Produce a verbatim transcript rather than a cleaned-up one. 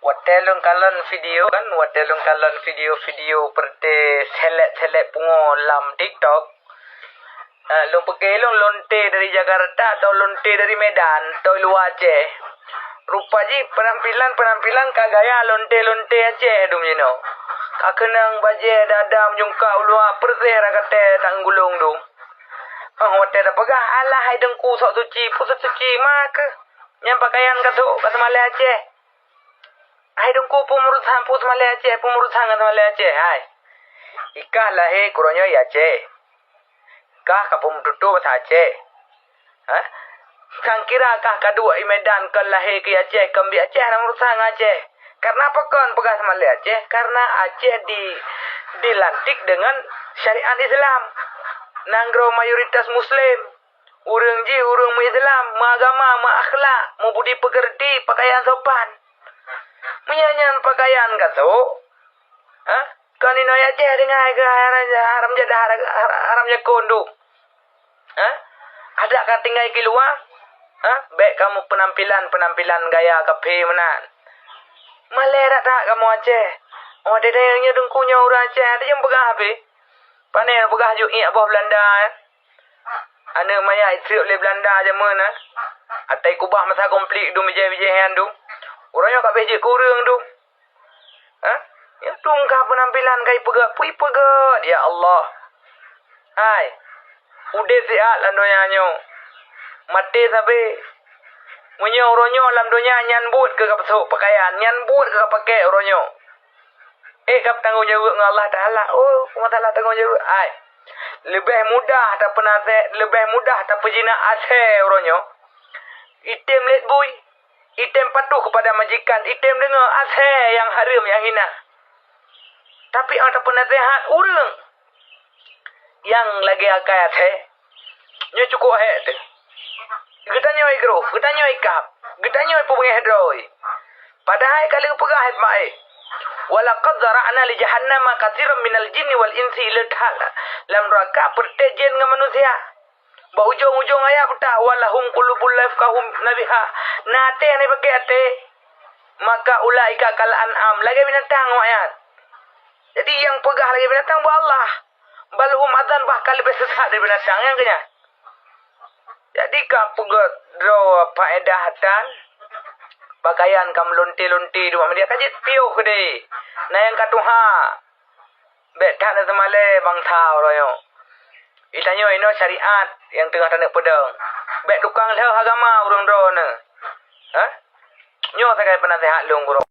Watée lôn kalon video kan, watée lôn kalon video-video peureuté seleb-seleb pungo lam TikTok, eh, lôn pike lôn lonte dari Jakarta atau lonte dari Medan atau luwa Aceh. Rupa jih penampilan-penampilan ka gaya lonte-lonte Aceh dum jinoe. Ka keunong bajée dada meujungka u luwa, peureséh rakaté tanggulong dum. Óh watée tapeugah, "Alah hai Teungku sok suci, peue sok suci ma keuh? Nyan pakaian ka sok ka seumalée Aceh." Hai Teungku, peumurusan peue seumalée Aceh, peumurusan ngon seumalée Aceh, hai. Ikah lahé keuroe nyoe i Aceh. Kah ka peumeututoe basa Aceh. Ha? Sang kira kah ka duek i Medan kon lahé keu i Aceh, kon biet Aceh hana meurusan ngon Aceh. Karena apa kon peugah seumalée Aceh? Karena Aceh di, dilantik dengan syariat Islam. Nanggroe mayoritas Muslim. Ureuëng jih ureuëng meuislam, meuagama, meuakhlak, meubudi peukeurti, pakaian sopan. Meunyoe nyan pakaian ka sôk, ha? Kon inoe i Aceh tinggai keu haram, haram jadah, haram, haram jakon dum. Ha? Adak ka tinggai keu luwa, ha? Bék kamoe penampilan-penampilan gaya kaphé meunan. Malée that-that kamoe Aceh. Oh, dada nyoe Teungku nyoe ureuëng Aceh, ada nyang peugah habéh. Pane peugah ju iek boh Belanda, eh? Aneuëk manyak itrek lé Belanda jameun na. Atai kubah masa konflik dum bijéh-bijéh nyan dum. Uroe nyoe ka béh jeuet keu ureuëng dum. Ha? Nyoe dum ka penampilan ka ipeugét, peue ipeugét, ya Allah. Hai, udeb siat lam donya nyoe. Maté sabe. Meunyoe uroe nyoe lam donya nyan buet keu ka peusôk pakaian, nyan buet keu ka pakèk uroe nyoe. Eh, ka tanggong jaweueb ngon Allah Taala. Oh, masalah tanggong jaweueb. Ai. Leubeh mudah tapeunaseh-, leubeh mudah tapeujinak asèe uroe nyoe. Item lét bui, item patuh kepada majikan, item deungoe asèe nyang hareuem, nyang hina. Tapi 'oh tapeunaseuhat ureueng nyang lagèe akai asèe, nyoe cukôp hék teuh. Geutanyoe i groh, geutanyoe i kab, geutanyoe i peubeungèh droe. Padahai ka lheueh peugah Sibak, "Wa laqad zara'na li jahannama katsiran minal jinni wal insi," le that lam nuraka peureutèe jén ngon manusia. Bak ujong-ujong ayat peugah, "Wa lahum qulubun la yafqahuna biha." Na até hana jipakè até. "Maka ulaika kal an'am," lagèe binatang awaknyan. Jadi nyang peugah lagèe binatang buet Allah. "Bal hum adhal," bahkan leubeh sesat dari binatang nyang keunyan. Jadi ka peugah droe faedah tan, pakaian ka meulonte-lonte dua media ka jeuet piôh keudéh. Na nyang ka tuha. Bèk that neuseumalèe bansa uroe nyoe. Geutanyoe inoe syariat nyang teungoh taneuk peudong. Bèk tukang lheueh agama ureueng droeneuh. Hah? Nyoe sagai peunaseuhat lôn keu uroe.